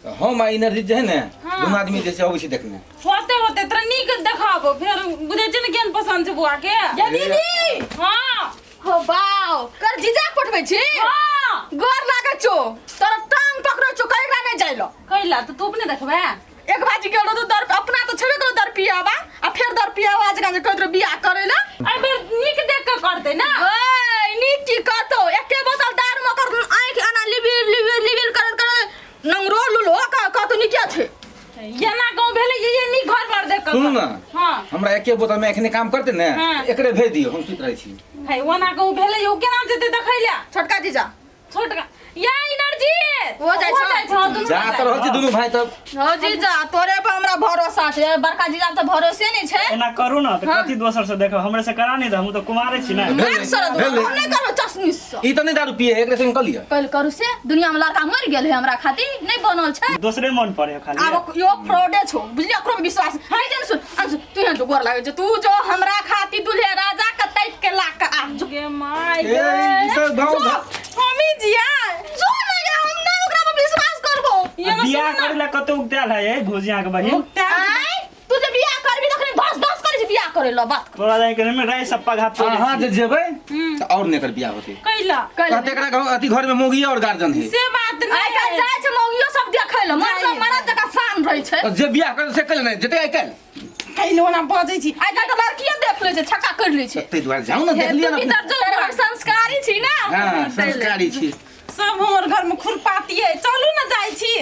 तऽ हम आ इनर्जी जे है ने हाँ। दुनू आदमी जे छै अबै छी देखने होते होते तोरा नीक देखाबो फेर बुझै छै ने केहन पसन्द छै बौआ के ये दीदी हाँ हो बाओ कर जीजा के पठबै छी हाँ गोर लागै छौ तोरा टांग पकड़ै छौ कहिया नहि जाइलो कैला तऽ तू अपने देखबै एक बाजी गेल रहू दर अपना तो छेबे करो दर पियाबा आ फेर दर पियाबा जकाँ जे कहैत रहू बियाह करै ला एहि बेर नीक देख के करतै ना ओए नीक की कहतौ एके बोतल दारू में ओकर आँखि एना लिबिर लिबिर लिबिर करैत करैत नंगरो लुलो कहतौ नीके छै एना गाँव भेलै ये ये नीक घर बार देख के सुनू ने हाँ हमरा एके बोतल में एखने काम करते ने हाँ। एकरे भेज दियौ हम सुति रहै छी है ओना गाँव भेलै ओ केना जेतै देखै लए छोटका जीजा छोटका या एनर्जी हो जाइ छौ। जाइ छौ दुनू जा तऽ रहल छी दुनू भाई तब हो जीजा तोरे पर हमरा भरोसा छै बड़का जीजा पर तऽ भरोसे नहि छै एना करू ने तऽ हाँ। कथी दोसर से देखब हमरे से करा नहीं दे हम तऽ कुमारे छी ने मार सरद भेलै। हम नहि करबै चश्मिश से ई तऽ नहि दारू पिए एकरे संग कऽ लिअ कल करू से दुनिया में लड़का मरि गेल है हमरा खातिर नहि बनल छै दोसरे मन पड़े है खाली आब यो फ्रॉडे छौ बुझलियै ओकरो पर विश्वास है जन सुन अंशु तू यहाँ जो गोर लागै छै तू जो हमरा खातिर दुल्हे राजा के तैक के ला के आ जो गे my A, गे ई सब गाँव जो हमी जिया जो ना गे हम नहीं ओकरा पर विश्वास करबो ये ना बियाह सुन करे ला कतौ उगतायल है ए भौजी के बहिन ना आय तू जे बियाह करबी तखनी धस धस करै छै बियाह करे ला बात तोरा जाय के में राय सब पघा तोड़ै अहाँ छी। जे जेबै तऽ और नहि एकर बियाह होतै कैला कैला कहते एकरा घर अथी घर में मौगी और गार्जियन है से बात आइ काल्हि नहीं जाइ छै मौगियो सब देखै ला मर्द मरद जकाँ शान रहै छै तऽ जे बियाह करतै से कैले नहि जेतै आइ काल्हि कैलो ना बजै छी आइ काल्हि तऽ लड़किए देख लै छै छक्का करि लै छै ताहि दुआरे जाउ ने देख लिअ तू ने भीतर जो तोरा हम संस्कारी छी ना हँ संस्कारी छी सब हमर घर में खुरपाती है चलू ना जाइ छी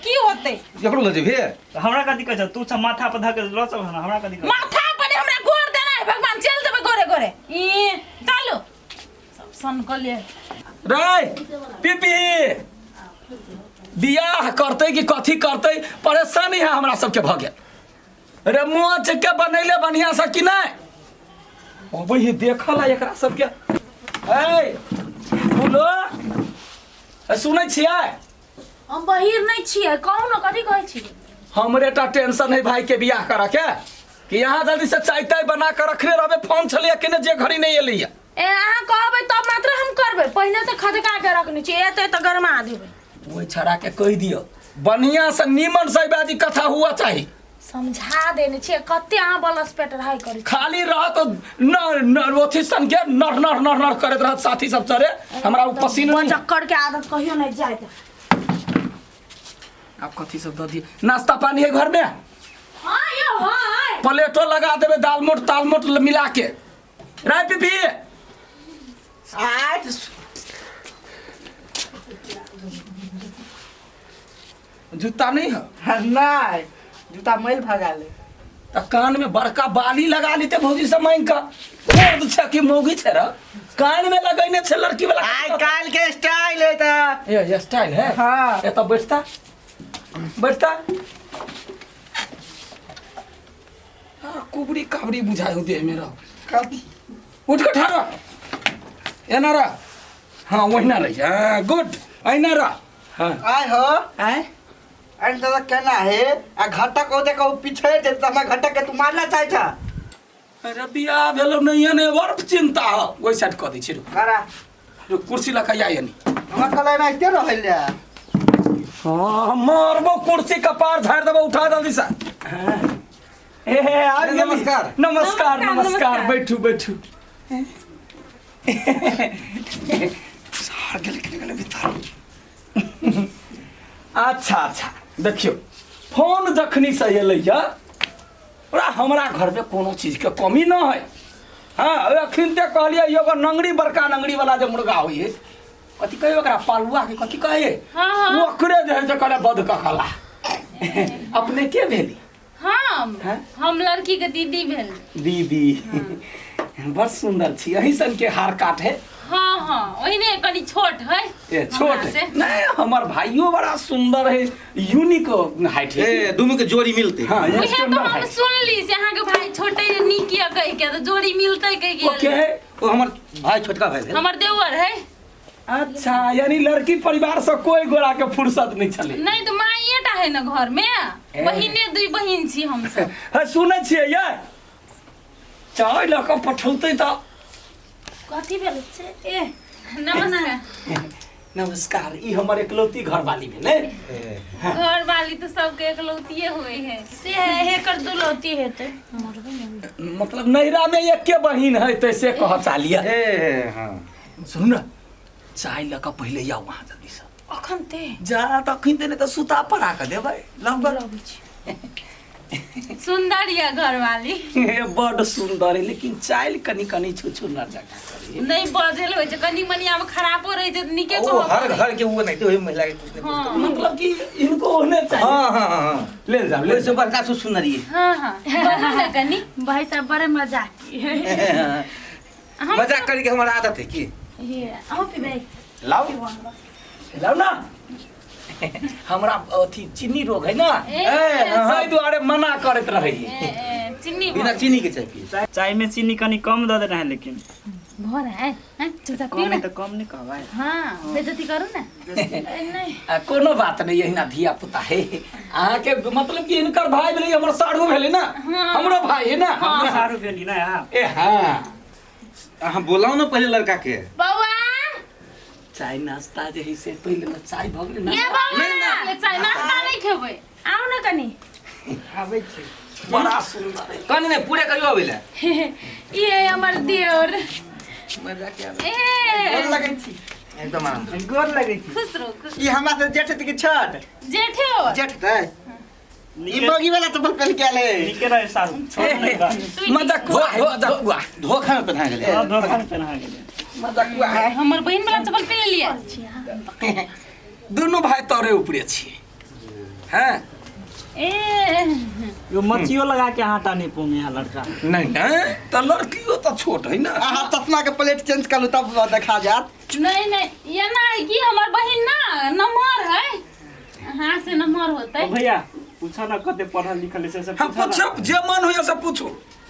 की होतै एकरो लऽ जेबे तऽ हमरा कथी कहै छ तू सब माथा पर धऽ के लऽ चल ने हमरा कथी कहै माथा पर हमरा गोर देना है भगवान चल देबै गोरे गोरे ई चलू सब सन कऽ ले रे पीपी बियाह करतै कि कथी करतै परेशानी है हमरा सबके भऽ गेल रे मोच के बनैले बढ़िया से कि नहि अबै है देखल है एकरा सबके ए बोलो ए, सुनै छियै हम बहिर नहीं छियै कहू ने कथी कहै छी हमरे टा टेंशन है भाई के बियाह करऽ के कि यहाँ जल्दी से चाय ताय बना के रखने रहबे फोन छलैया केने जे घड़ी नहीं एलैया ए अहाँ कहबै तब मात्र हम करबै पहिने से खदका के रखने छी एते तऽ गरमा देबै ओहि छड़ा के कहि दियौ बढ़िया से नीमन से बाजी कथा हुआ चाही समझा देने छियै कते अहाँ बलस पेट रहाय करै छी खाली रहत न न अथी सन के नर नर नर नर करैत रहत साथी सब चरे हमरा उ पसीन नहीं चक्कर के आदत कहियो नहीं जाइत आब कथी सब दऽ दियौ नाश्ता पानी है घर में हाँ यौ हाँ प्लेटो लगा देबै दाल मोट ताल मोट मिला के राय पीपी आज जूता नहीं है नहीं जूता मैल भगा ले त कान में बड़का बाली लगा लेते भौजी से मांग का मर्द छै कि मौगी छै र कान में लगैने छै लड़की वाला आइ काल्हि के स्टाइल है त ये ये स्टाइल है हाँ। ये तो बैठता बैठता हाँ, कुबरी काबरी बुझाय हो देह में रह उठ के ठाढ़ रह एना रह हाँ ओहिना रही हाँ गुड एना रह हाँ आय हो आय अरे दादा केना है आ घटक होते कहू पीछे जे त हमरा घटक के तू मारना चाहे छ अरे बियाह भेलो नहीं है ने बड़ चिंता हो ओहि साइड कऽ दै छी रुक करा रुक कुर्सी लऽ कऽ आइ एनी हमरा कहले ना एते रहल ले हाँ मारबो कुर्सी कपार झाड़ देबो उठा जल्दी से ए हे आ अरे, गेली। नमस्कार। नमस्कार नमस्कार, नमस्कार नमस्कार। बैठू बैठू सार गेल गेल गेल भीतर अच्छा अच्छा देखियौ फोन जखनी से एलैया ओकरा हमरा घरमे कोनो चीजके कमी न है हाँ अखन ते कहलियै एगो नंगड़ी बड़का नंगड़ी वाला जे मुर्गा होइ है कथी कहै ओकरा पालुआ के कथी कहै हाँ, हाँ। ओकरे जे है से कहले बध कऽ खला अपने के भेली हम हाँ? हम लड़की के दीदी भेल दीदी बड़ सुंदर छी अही सन के हार काट है हाँ हाँ ओहिने कनि छोट है ए छोट हमरा से। है नहीं हमर भाइयों बड़ा सुंदर है यूनिक हाइट है ए दुनू के जोड़ी मिलते हाँ ये उहे तो स्टैंडर्ड हम हाइट सुनली से अहाँ के भाई छोटे है नीक या कहि के तो जोड़ी मिलते कहि वो के के है ओ हमर भाई छोटका भाई भेल हमर देवर है अच्छा यानी लड़की परिवार से कोई गोरा के फुर्सत नहीं छले नहीं तो माइए टा है ना घर में बहिने दुई बहिन छी हम सब है सुनै छियै ये चाय लऽ कऽ पठौतै तऽ कथी भेल छै ए नमस्कार नमस्कार, ई हमर एकलौती घरवाली भेलै। घर वाली तो सबके एकलौतिये होय है। से हेकर दुलौती हेतै। मतलब नैहरा में एके बहिन है तैसे कह चालिए। ए हाँ सुनू ना, चाय लऽ कऽ पहिले आउ अहाँ जल्दी से। अखन ते जा तऽ अखन ते नहि तऽ सुता पड़ा कऽ देबै लगभग। अबै छी। सुंदर या घर वाली। बड सुंदर है, लेकिन चाइल कनी कनी छुछु न जगह करी। नहीं बजल होय छै, कनी मनी आब खराबो रहे छै त नीके ओ कहब। हर घर के वो नहीं तो महिला के कुछ नहीं हाँ। कुछ। मतलब कि इनको होने चाहिए। हाँ हाँ हाँ ले जाओ ले ओहिसे बड़का सुसुनरी है। हाँ हाँ बोलू ना कनी। भाई साहब बड़े मजाकी है। मजाक करे के हमारा आदत है की। ये अहूँ पीबै? लाओ लाओ ना, हमरा अथी चीनी रोग है ना, ए, ताहि दुआरे मना करैत रहै। ए, ए, चीनी बिना चीनी के चाय पिए। चाय में चीनी कनी कम दऽ देने है, लेकिन भर है हैं चुपचाप पियो कम ना। है तऽ कम नहीं कहबै। हाँ बेइज्जती करू ना। नहीं आ, कोनो बात नहीं, एहिना धिया पुता है अहाँके, मतलब कि हिनकर भाई भेलै, हमर साढ़ू भेलै ना, हमरो भाई है ना। सारू भेली ना यहाँ। ए हाँ, अहाँ बोलाओ ना पहले लड़का के। बौआ चाय नाश्ता जे है से पहिले ना चाय भऽ गेलै ये ना। बौआ ले चाय नाश्ता नहीं खेबै। आउ ना कनी। आबै छी। बड़ा सुंदर है। कनी नहीं पूरे करियो अबै ला। ये हमर देवर। मजाक के आबै। ए गोर लगै छी। एकदम आराम। गोर लगै छी। खुश रहो खुश। ई हमरा से जेठ के छोट? जेठे हो। जेठ त ई बगी वाला चप्पल पहन के आले। नीके रहे सारू, छोट नहीं बा। मजाकुआ है, मजाकुआ। धोखा में पहना गेलै। हाँ, धोखा में पहना गेलै। मजाकुआ है। हमर बहिन वाला चप्पल पहन लिया। दुनू भाई तोरे ऊपरे छी। हाँ ए यो मचियो लगा के आटा नहीं पोंगे यहाँ लड़का। नहीं नहीं, तो लड़कियों तो छोट है ना। अहाँ चश्मा के प्लेट चेंज करू तब देखा जात। नहीं नहीं, ये ना है कि हमर बहिन ना नमहर है। हाँ से नमहर होतै। ओ भैया पूछा ना कते पढ़ल लिखल है से सब हम पूछा ना। पूछब जे मन होइए से पूछू।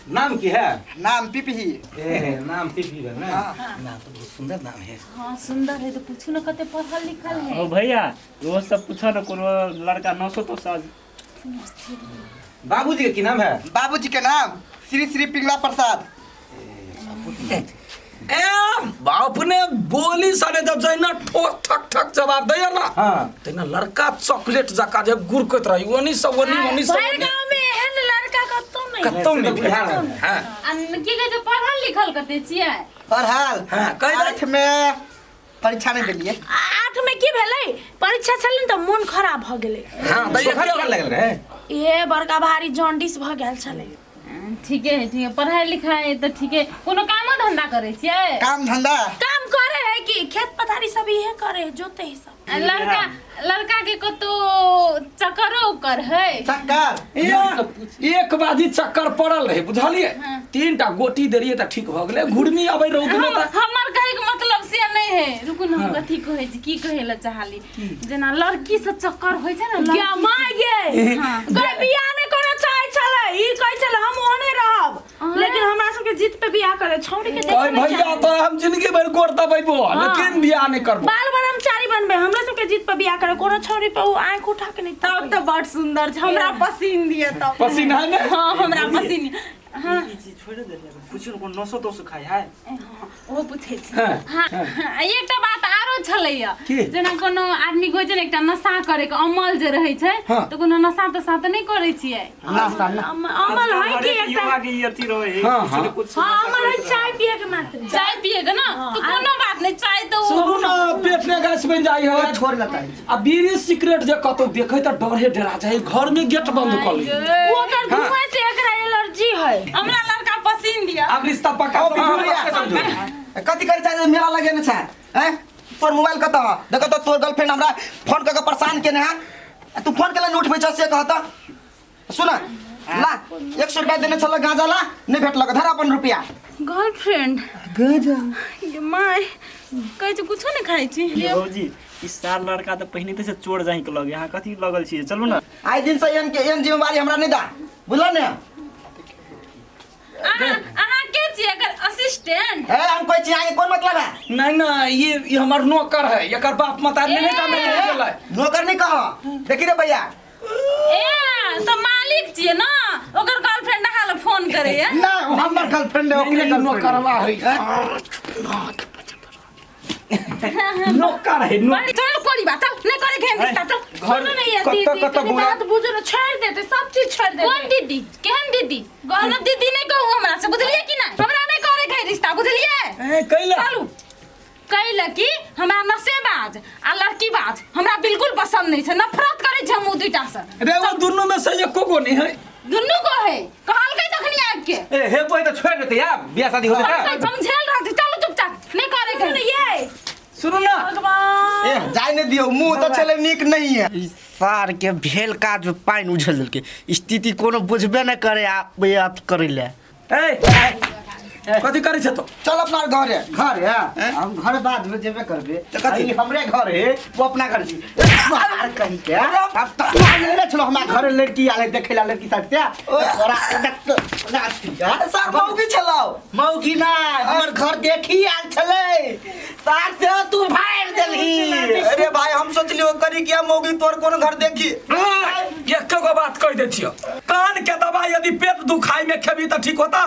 नाम की है? नाम पिपही। ए नाम पिपी है ना। नाम तो बहुत सुंदर नाम है। हाँ सुंदर है तो पूछू ना कते पढ़ल लिखल है। ओ भैया वो सब पूछा ना, कोनो लड़का 900 तो साज। बाबूजी के की नाम है? बाबूजी के नाम श्री श्री पिंगला प्रसाद। ए बाप ने बोली सारे जब जहिना ठोक ठक ठक जवाब दैया ना, हाँ तहिना लड़का चॉकलेट जका जे गुरकैत रही, ओनी सब ओनी ओनी सब भरि गाँव में एहन लड़का कतौ नहीं। कतौ नहीं से तऽ बुझा भेटत। हाँ आ की कहै छै पढ़ल लिखल कते छियै? पढ़ल हाँ, कहि दे। 8 में परीक्षा नहीं देलिए। 8 में की भेलै, परीक्षा छलै ने तऽ मोन खराब भऽ गेलै। हाँ धोखा दैया लगल रहे। ए बड़का भारी जॉन्डिस भऽ गेल छलै। ठीके है ठीक है, पढ़ाई लिखाई तऽ ठीके। कोनो कामो धंधा करै छियै? काम धंधा काम करे है कि खेत पथारी सब इहे करे है, जोते है सब। आ लड़का लड़का के कतो चक्करो उक्कर है? चक्कर एक बाजी चक्कर पड़ल रहे बुझलिए, 3 टा गोटी देलिए तऽ ठीक भऽ गेलै। घुर्मी अबै रौद में तऽ हमर कहै के मतलब से नहीं है। रुकू ना, हम कथी कहै छी, की कहै लए चाहली, जेना लड़की से चक्कर होइ छै ना। क्या my गे कोई बियाह नहीं करे चाहै छलै, ई कहै छलै हम ओहने रहब, लेकिन हमरा सबके जिद पे बियाह करे छौड़ी के ओए देखे नहीं भैया चाहै। तो हम जिंदगी भर गोर दबैबो, लेकिन बियाह नहीं करबो। बाल ब्रह्मचारी बनबे, हमरा सबके जिद पे बियाह करे, कोनो छौड़ी पे उ आंख उठा के नहीं तब तऽ बड़ सुंदर छै, हमरा पसीन दिए तब। पसीन है ने? हाँ हमरा पसीन। हाँ ई चीज छोड़ि देलियै, पूछू ना कोनो नसो तोसो खाइ है। ओहो पूछै छी। हाँ, हाँ हाँ, एकटा बात आरो छलैया, की? जेना कोनो आदमी के होइ छै ने एकटा नशा करे के अमल जे रहै छै, हाँ। तऽ कोनो नशा तशा तऽ नहि करै छियै? नाश्ता ना अमल है कि हरेक एकटा युवा के ई अथी रहे है, हाँ, कुछ हाँ। ने कुछ हाँ नशा अमल है करैत चाय पिए के मात्र। चाय पिए के ना तो कोनो बात नहीं, चाय तो सुनू ना, पेट में गैस बन जाइ है। छोड़ लेता है। आ बीड़ी सिगरेट जे कतौ देखै तऽ डरे डरा जाइ, घर में गेट बंद कऽ ली। ओकर धुआं से एकरा एलर्जी है। हमरा लड़का पसीन दिया। आब रिश्ता पक्का समझू कथी करे चाहे मेला लगे ने छै हैं, तोर मोबाइल कतऽ है? देखऽ तऽ तोर गर्लफ्रेंड हमरा फोन कऽ के परेशान केने है, आ तू फोन केला नहीं उठबै छ से कहत। सुन ला 100 रुपया देने छल गांजा ला, नहीं भेटलक, धर अपन रुपया। गर्लफ्रेंड गांजा ये my कहै छै कुछो नहि खाइ छी। ये भौजी ई सार लड़का तऽ पहिने से चोर जाहि के लगे, अहाँ कथी लगल छियै? चलू ना। आइ दिन से एहन के एहन जिम्मेवारी हमरा नहीं दा, बुझल ने? अहाँ के छियै एकर असिस्टेंट? ए हम कहै छी अहाँके कोन मतलब है? नहीं नहीं, ये हमर नौकर है, एकर बाप मतारी नहीं टा में गेलै। नौकर नहीं कह, देखी रे भैया। ए तो मालिक छियै ना, ओकर गर्लफ्रेंड अहाँ लग फोन करैया? ना हमर गर्लफ्रेंड है, ओकरे नहीं, गर्लफ्रेंड नौकरवा है। नौका रहे नौका। चल कोरी बात चल नहीं करे घेन रिश्ता चल। सुनो ना ये कत्ता दीदी, कत्ता कनी बुरा- बात बुझो ना, छोड़ देते सब चीज छोड़ देते। कोन दीदी? केहन दीदी? गलत दीदी नहीं कहू हमरा से, बुझलिए कि ना? हमरा नहीं करे के रिश्ता, बुझलिए? ए कैला चलू। कैला कि हमरा नशेबाज आ लड़कीबाज हमरा बिल्कुल पसंद नहीं छै, नफरत करै छै हम उ दुइटा से। रे वो दुनू में से एको गो नहीं है। दुनू को है कहलकै तखनी आबि के। ए हे बोई त छोड़ देते यार, बियाह शादी होते कहलकै त हम झेल रहल छी, चलू चुपचाप नहीं करे के। सुनो ना ये सुनू ना भगवान। ए जाय नहीं दियो, मुंह तो छले नीक नहीं है। ई सार के भेल काज में पानि उझल देलकै, स्थिति कोनो बुझबे नहि करे आ अथ करै लए। ए कथी करै छै तो? चल अपना घरे। घर है, हम घर बाद में जेबे करबे। तऽ कथी? ई हमरे घर है, वो अपना घर छी। बाहर कहीं के अब तो आले छलो हमरा घर लड़की आले देखे ला लड़की साथ से तोरा देख सर मौगी छलाओ। मौगी ना हमर घर देखी आल छले सार से तू भाग देलही। अरे भाई हम सोचलियो करी किया मौगी तोर कोन घर देखी। एको गो बात कह दे छियो, कान के दवाई यदि पेट दुखाई में खेबी त ठीक होता?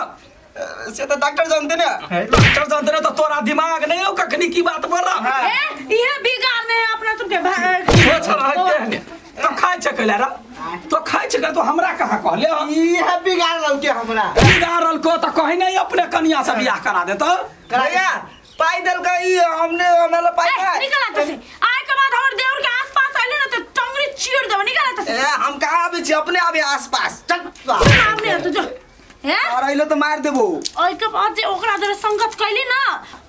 से तो डॉक्टर जानते ना। डॉक्टर जानते ना तो तोरा दिमाग नहीं हो कखनी की बात बोला। ए इहे बिगाड़ नहीं अपना सबके हो छला है तेहने तो खाइ छै कैला रा, तो खाइ छै तो हमरा कहाँ कहले? ई है बिगाड़ रहल के हमरा। बिगाड़ल को तो कहीं नहीं अपने कनिया से बियाह करा देता। भैया पाई देलकै ई, हमने हमरा पाई ए, निकल आते से। आय के बाद हमर देवर के आसपास आइले ना तो टंगरी चीर देबो, निकल आते से। ए हम कहाँ आबै छी, अपने आबे आसपास। चल आब नहीं आते जो। हैं? और अइलो तो मार देबो। ओइ के बाद जे ओकरा जरे संगत कैली ना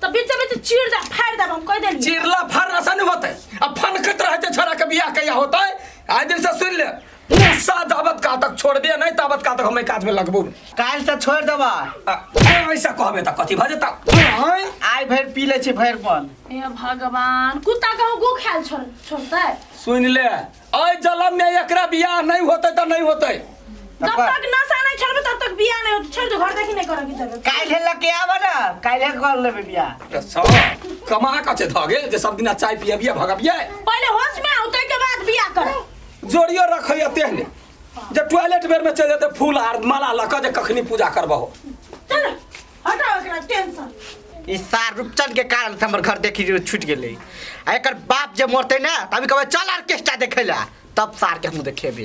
त बीच बीच चीर दे फाड़ देब हम कह देली। चिरला फाड़ ऐसा नहीं होते, अब फनकत रहते छोरा के बियाह कहिया होता है। आइ दिन से सुन ले, नशा जाबत का तक छोड़बे नहीं ताबत का तक हम काज में लगबो। काल्हि से छोड़ देबा। ऐसा कहबे त कथी भऽ जेता? आइ भरि पी लै छी भरि मन। हे भगवान, कुत्ता कहूँ गो खायल छोड़ छोड़तै। सुन ले, एहि जलम में एकरा बियाह नहीं होते त नहीं होते। जब तक नशा नहीं छोड़बे तब तक बियाह नहीं होते। छोड़ दे, घर देखी नहीं करे की जरूरत। काल्हि लके आबऽ ना, काल्हि कर लेबै बियाह। सब कमा कऽ छै धगे जे सब दिना चाय पियबियै भगबियै। पहिले होश में आउ तै के बाद बियाह कर। जोड़ियो रखैया तेहने जे टॉयलेट बेर में चलि जेतै फूल आर माला लऽ कऽ जे कखनी पूजा करबहो। चल हटाओ एकरा टेंशन। ई सार रूपचंद के कारण से हमर घर देखी छूट गेलै। आ एकर बाप जे मरतै ना तभी कहबै चल ऑर्केस्ट्रा देखै ला, तब सार के हम देखेबै।